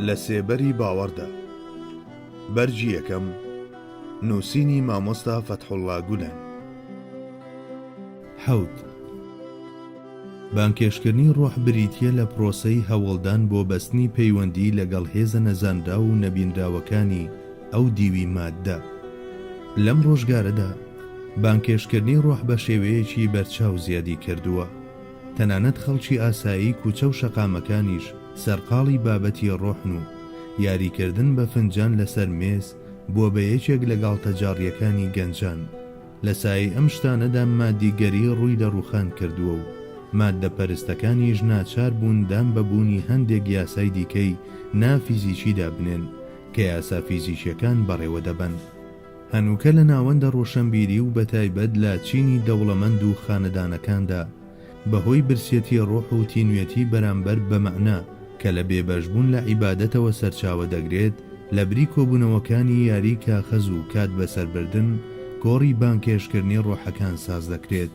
لە سێبەری باوەڕدا بەرگی یەکەم نووسینی مامۆستا فەتحوڵڵا گولەن. حەوت. بانگهێشتکردنی ڕۆح بریتییە لە پرۆسەی هەوڵدان بۆ بەستنی پەیوەندی لەگەڵ هێزە نەزانراو و نەبینراوەکانی ئەو دیوی ماددە. لەم ڕۆژگارەدا بانگهێشتکردنی ڕۆح بە شێوەیەکی بەرچاو زیادی کردووە. تەنانەت خەڵکی ئاسایی کوچە و شەقامەکانیش سەرقاڵی بابەتی ڕۆحن و یاریکردن بە فنجان لەسەر مێز بووە بە یەکێک لە گاڵتەجاڕییەکانی گەنجان. لە سایەی ئەم شتانەدا مادیگەری ڕووی لە ڕووخان کردووە و ماددەپەرستەکانیش ناچار بوون دان بە بوونی هەندێک یاسای دیکەی نا فیزیکیدا بنێن کە یاسا فیزیکییەکان بەڕێوە دەبەن. هەنووکە لە ناوەندە ڕۆشەنبیری و بەتایبەت لە چینی دەوڵەمەند و خانەدانەکاندا بە هۆی برسیەتی ڕۆح و تینوێتی بەرامبەر بە مەعنا کە لە بێبەشبوون لە عیبادەتەوە سەرچاوە دەگرێت، لە بری کۆبوونەوەکانی یاری کاخەز و کات بەسەربردن، کۆڕی بانگهێشتکردنی ڕۆحەکان ساز دەکرێت.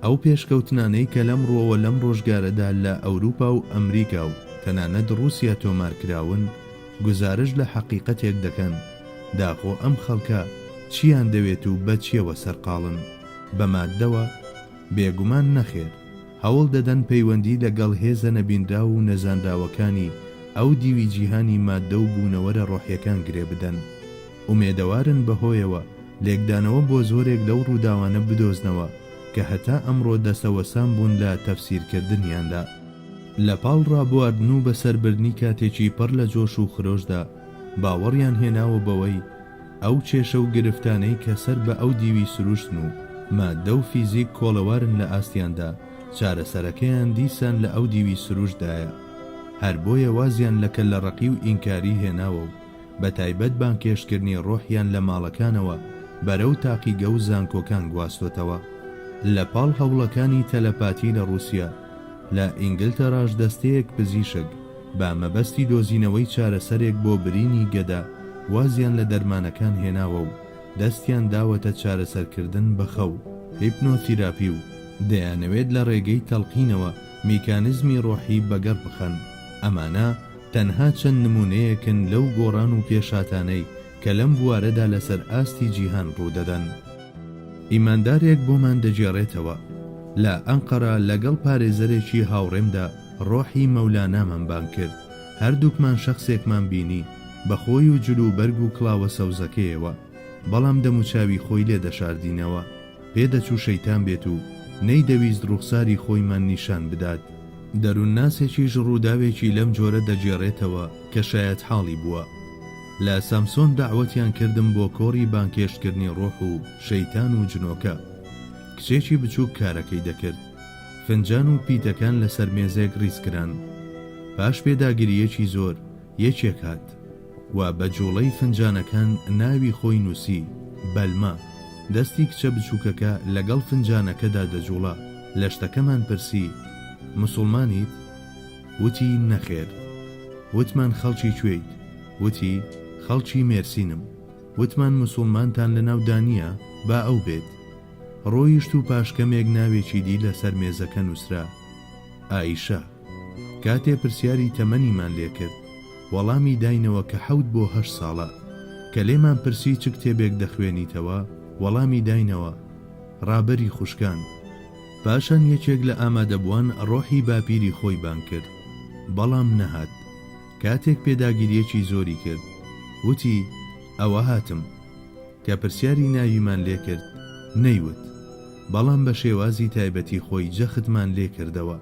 ئەو پێشکەوتنانەی کە لەم ڕووەوە لەم ڕۆژگارەدا لە ئەوروپا و ئەمریکا و تەنانەت ڕووسیا تۆمار کراون، گوزارشت لە حەقیقەتێک دەکەن، داخۆ ئەم خەڵکە چییان دەوێت و بە چییەوە سەرقاڵن؟ بە ماددەوە؟ بێگومان نەخێر، هەوڵ دەدەن پەیوەندی لە گەڵ هێزە نەبینراو و نەزانراوەکانی ئەو دیوی جیهانی ماددە و بوونەوەرە ڕۆحیەکان گرێ بدەن. ئومێدەوارن بەهۆیەوە لێکدانەوە بۆ زۆرێک لەو ڕووداوانە بدۆزنەوە کە هەتا ئەمڕۆ دەستەوەستان بوون لە تەفسیرکردنیاندا. لە پاڵ ڕابواردن و بەسەربردنی کاتێکی پڕ لە جۆش و خرۆشدا، باوەڕیان هێناوە بەوەی ئەو کێشە و گرفتانەی کە سەر بە ئەو دیوی سروشتن و ماددە و فیزیک کۆڵەوارن لە ئاستیاندا، چارەسەرەکەیان دیسان لە ئەو دیوی سروشتدایە. هەر بۆیە وازیان لە کەللەڕەقی و ئینکاری هێناوە و بەتایبەت بانگهێشتکردنی ڕۆحیان لە ماڵەکانەوە بەرەو تاقیگە و زانکۆکان گواستۆتەوە. لە پاڵ هەوڵەکانی تەلەپاتی لە ڕووسیا، لە ئینگلتەراش دەستەیەک پزیشک بە مەبەستی دۆزینەوەی چارەسەرێک بۆ برینی گەدە وازیان لە دەرمانەکان هێناوە و دەستیان داوەتە چارەسەرکردن بە خەو، هیپنۆتیراپی، و دەیانەوێت لە ڕێگەی تەڵقینەوە میکانزمی ڕۆحی بەگەڕ بخەن. ئەمانە تەنها چەند نموونەیەکن لەو گۆڕان و پێشهاتانەی کە لەم بوارەدا لەسەر ئاستی جیهان ڕوودەدەن. ئیماندارێک بۆمان دەگێڕێتەوە، لە ئەنقەرە لەگەڵ پارێزەرێکی هاوڕێمدا ڕۆحی مەولانامان بانگ کرد، هەردووکمان شەخسێکمان بینی، بە خۆی و جل و بەرگ و کڵاوە سەوزەکەیەوە، بەڵام دەموچاوی خۆی لێ دەشاردینەوە، پێدەچوو شەیتان بێت و نەیدەویست ڕوخساری خۆیمان نیشان بدات. دەروونناسێکیش ڕووداوێکی لەم جۆرە دەگێڕێتەوە کە شایەتحاڵی بووە. لە سامسۆن دەعوەتیان کردم بۆ کۆڕی بانگهێشتکردنی ڕۆح و شەیتان و جنۆکە. کچێکی بچووک کارەکەی دەکرد. فنجان و پیتەکان لەسەر مێزێک ڕیز کران. پاش پێداگرییەکی زۆر، یەکێک هات. و بە جووڵەی فنجانەکان ناوی خۆی نووسی، بەلما. دەستی کچە بچووکەکە لەگەڵ فنجانەکەدا دەجووڵا. لە شتەکەمان پرسی، مسوڵمانیت؟ وتی، نەخێر. وتمان خەڵکی کوێیت؟ وتی، خەڵکی مێرسینم. وتمان مسوڵمانتان لەناودا نییە؟ با ئەو بێت. ڕۆیشت و پاش کەمێک ناوێکی دی لەسەر مێزەکە نووسرا، ئایشە. کاتێ پرسیاری تەمەنیمان لێ کرد، وەڵامی داینەوە کە حەوت بۆ هەشت ساڵە. کە لێمان پرسی چ کتێبێک دەخوێنیتەوە، وەڵامی داینەوە، ڕابەری خوشکان. پاشان یەکێک لە ئامادەبووان ڕۆحی باپیری خۆی بانگ کرد، بەڵام نەهات. کاتێک پێداگیرییەکی زۆری کرد، وتی، ئەوە هاتم. کە پرسیاری ناویمان لێ کرد، نەیوت. بەڵام بە شێوازی تایبەتی خۆی جەختمان لێ کردەوە.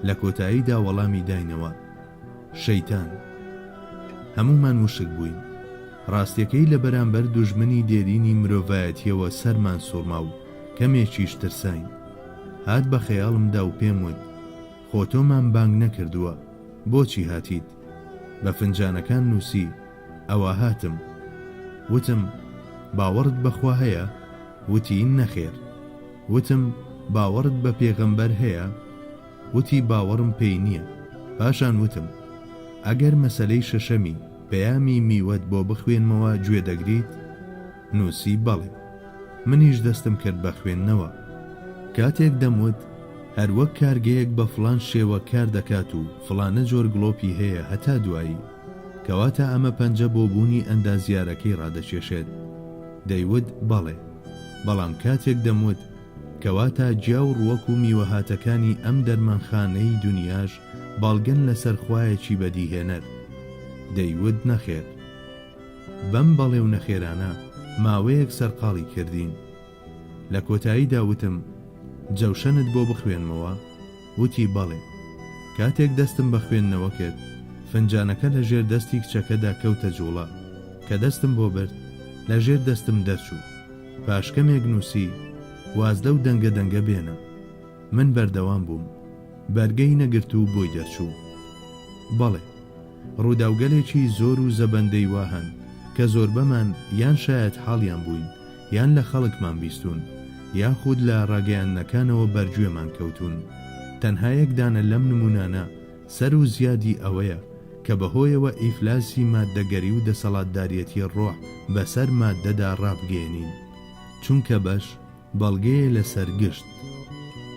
لە کۆتاییدا وەڵامی داینەوە، شەیتان. هەموومان وشک بووین. ڕاستیەکەی لە بەرامبەر دوژمنی دێرینی مرۆڤایەتیەوە سەرمان سوڕما و کەمێکیش ترساین. هات بە خەیاڵمدا و پێم وت، خۆ تۆمان بانگ نەکردووە، بۆچی هاتیت؟ بە فنجانەکان نووسی، ئەوا هاتم. وتم، باوەڕت بە خوا هەیە؟ وتی، نەخێر. وتم، باوەڕت بە پێغەمبەر هەیە؟ وتی، باوەڕم پێی نییە. پاشان وتم، ئەگەر مەسەلەی شەشەمی پەیامی میوەت بۆ بخوێنمەوە گوێ دەگریت؟ نووسی، بەڵێ. منیش دەستم کرد بە خوێندنەوە. کاتێک دەموت. هەروەک کارگەیەک بە فڵان شێوە کار دەکات و فڵانە جۆر گڵۆپی هەیە هەتا دوایی. کەواتە ئەمە پەنجە بۆ بوونی ئەندازیارەکەی ڕادەکێشێت. دەیوت بەڵێ. بەڵام کاتێک دەموت کەواتە گیا و ڕووەک و میوەهاتەکانی ئەم دەرمانخانەی دونیاش بەڵگەن لەسەر خوایەکی بەدیهێنەر. دەیوت نەخێر. بەم بەڵێ و نەخێرانە ماوەیەک سەرقاڵی کردین. لە کۆتاییدا وتم، جەوشەنت بۆ بخوێنمەوە؟ وتی بەڵێ. کاتێک دەستم بە خوێندنەوە کرد، فنجانەکە لە ژێر دەستی کچەکەدا کەوتە جووڵە، کە دەستم بۆ برد، لە ژێر دەستم دەرچوو. پاش کەمێک نووسی، واز لەو دەنگە دەنگە بێنە. من بەردەوام بووم. بەرگەی نەگرت و بۆی دەرچوو. بەڵێ. ڕووداوگەلێکی زۆر و زەبەندەی وا هەن کە زۆربەمان یان شایەتحاڵیان بووین یان لە خەڵکمان بیستوون یاخود لە ڕاگەیاندنەکانەوە بەرگوێمان کەوتوون. تەنها یەک دانە لەم نموونانە سەر و زیادی ئەوەیە کە بەهۆیەوە ئیفلاسی ماددەگەری و دەسەڵاتداریەتی ڕۆح بەسەر ماددەدا ڕابگەیەنین. چونکە بەش بەڵگەیە لەسەر گشت.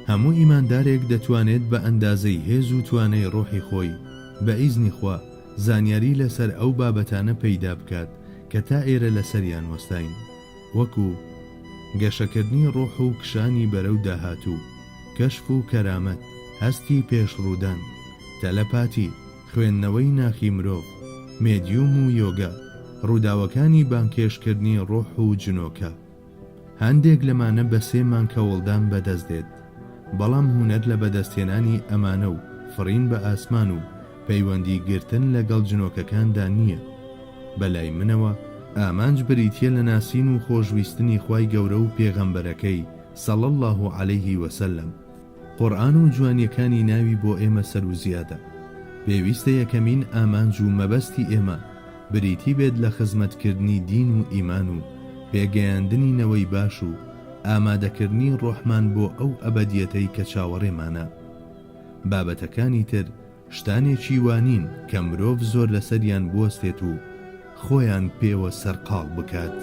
هەموو ئیماندارێک دەتوانێت بە ئەندازەی هێز و توانای ڕۆحی خۆی، بە ئیزنی خوا، زانیاری لەسەر ئەو بابەتانە پەیدا بکات کە تا ئێرە لەسەریان وەستاین، وەکو، گەشەکردنی ڕۆح و کشانی بەرەو داهاتوو، کەشف و کەرامەت، هەستی پێش ڕوودان، تەلەپاتی، خوێندنەوەی ناخی مرۆڤ، مێدیوم و یۆگا، ڕووداوەکانی بانگهێشتکردنی ڕۆح و جنۆکە. هەندێک لەمانە بە سێ مانگ هەوڵدان بەدەست دێت، بەڵام هونەر لە بەدەستهێنانی ئەمانە و فڕین بە ئاسمان و پەیوەندی گرتن لەگەڵ جنۆکەکاندا نییە. بەلای منەوە ئامانج بریتییە لە ناسین و خۆشویستنی خوای گەورە و پێغەمبەرەکەی صلی اللە علیه وسلم. قورئان و جوانیەکانی ناوی بۆ ئێمە سەرو زیادە. پێویستە یەکەمین ئامانج و مەبەستی ئێمە بریتی بێت لە خزمەتکردنی دین و ئیمان و پێگەیاندنی نەوەی باش و ئامادەکردنی ڕۆحمان بۆ ئەو ئەبەدیەتەی کە چاوەڕێمانە. بابەتەکانی تر شتانێکی وا نین کە مرۆڤ زۆر لەسەریان بوەستێت و خۆیان پێوە سەرقاڵ بکات.